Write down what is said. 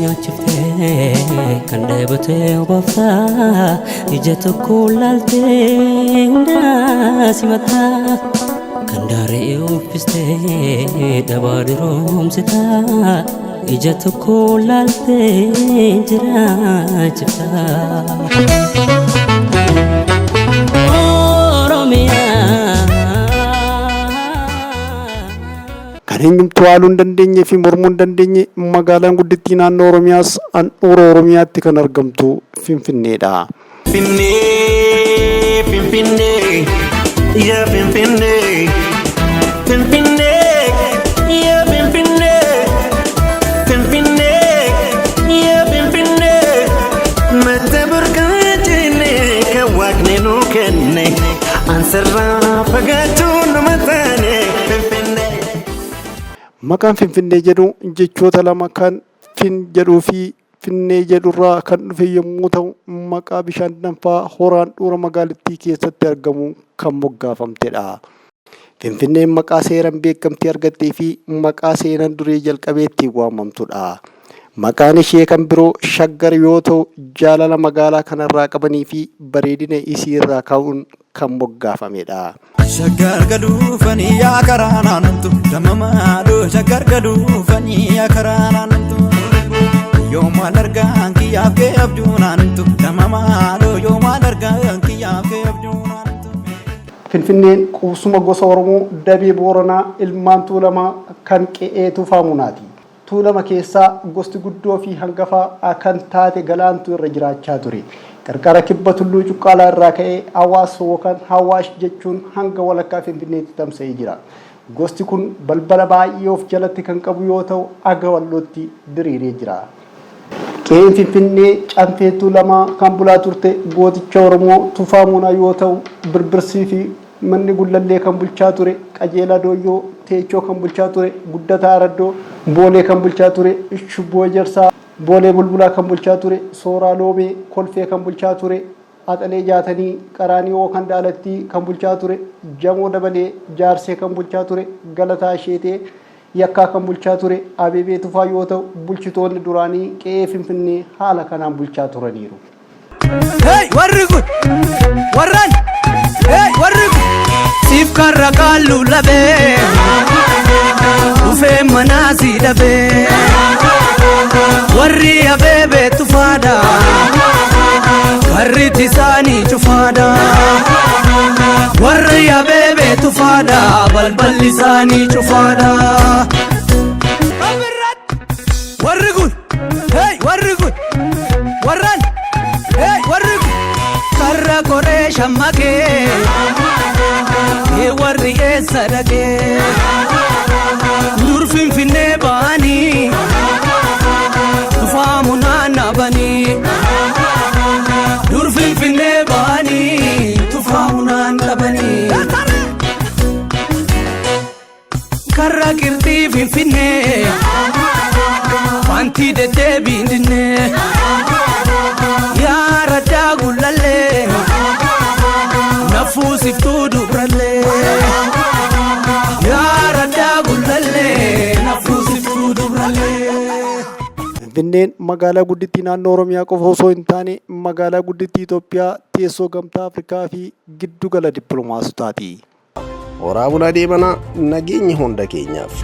nyaachiftee kan dheebotee obaaftaa ija tokko laaltee hundaa simataa kan daaree uffistee dhabaa duroomsitaa ija tokko laaltee jiraachiftaa. Oromiyaa. Kan eenyumtuu haaluu hin dandeenyee fi mormuu hin dandeenye magaalaan guddittii naannoo Oromiyaas handhuura Oromiyaatti kan argamtu Finfinneedha. Finfinnee, Finfinnee, yaa Finfinnee, Finfinnee, yaa Finfinnee, Finfinnee, yaa Finfinnee, madda burqaa jennee kan waaqni nuu kenne, ansarraa fagaachuu nama taane Finfinnee. Maqaan Finfinnee jedhu jechoota lama kan Fin jedhuu fi Finnee jedhurraa kan dhufe yommuu ta'u, maqaa bishaan danfaa hora handhuura magaalittii keessatti argamuun kan moggaafamtedha. Finfinneen maqaa seeran beekamtii argattee fi maqaa seenan durii jalqabee ittiin waamamtudha. Maqaan ishee kan biroo Shaggar yoo ta'u, jaalala magaalaa kanarraa qabanii fi bareedina isii irraa ka'uun kan moggaafamedha. Shaggar galuufanii yaa karaa naannamtu damma maaloo shaggar galuufanii yaa karaa naannamtu yoo maal argaan kiyyaaf kee abjuu naannamtu damma maaloo yoo maal argaan kiyyaaf kee abjuu naannamtu. Finfinneen qubsuma gosa Oromoo Dabee Booranaa ilmaan Tuulamaa kan qe'ee Tufaa Munaati. Tuulama keessaa gosti guddoo fi hangafaa kan taate Galaantu irra jiraachaa ture. Qarqara kibba Tulluu Cuqqaalaa irraa ka'ee Hawaas yookaan Hawaash jechuun hanga walakkaa Finfinneetti tamsa'ee jira. Gosti kun balbala baay'ee of jalatti kan qabu yoo ta'u haga Wallootti diriiree jira. Qe'een Finfinnee Canfee Tuulamaa kan bulaa turte gooticha Oromoo Tufaa Muunaa yoo ta'u Birbirsii fi Manni Gullallee kan bulchaa ture Qajeelaa Dooyyoo, Teechoo kan bulchaa ture Guddataa Araddoo, Boolee kan bulchaa ture Shubboo Ejersaa, Boolee Bulbulaa kan bulchaa ture Sooraa Loomee, Kolfee kan bulchaa ture Axalee Jaatanii, Qaraani'oo kan Daalattii kan bulchaa ture Jamoo Dabalee, Jaarsee kan bulchaa ture Galataa Sheetee, Yakkaa kan bulchaa ture Abeebee Tufaa yoo ta'u, bulchitoonni duraanii qe'ee Finfinnee haala kanaan bulchaa turaniiru. Hey, warri kun warran hey, warri kun siif karra qaallu labee dhufee manaa si dhabee warri abeebee tufaadha karri isaanii cufaadha warri abeebee tufaadha balballi isaanii cufaadha. Warri kun hey warri kun warran hey warri kun karra koree shammaqee ee warri eessa dhaqee dur finfinnee ba'anii tufaamu naannabanii dur finfinnee ba'anii tufaamu naannabanii. Karra qirxii finfinnee wanti deddeebiin dinnee yaa raddaa gullallee nafuusiftuu dubrallee yaa raddaa gullallee nafuusiftuu dubrallee. Finfinneen magaalaa guddittii naannoo Oromiyaa qofa osoo hin taane magaalaa guddittii Itoophiyaa teessoo gamtaa Afrikaa fi giddugala dippiloomaasootaati. Horaa bulaa deebanaa nageenyi hunda keenyaaf.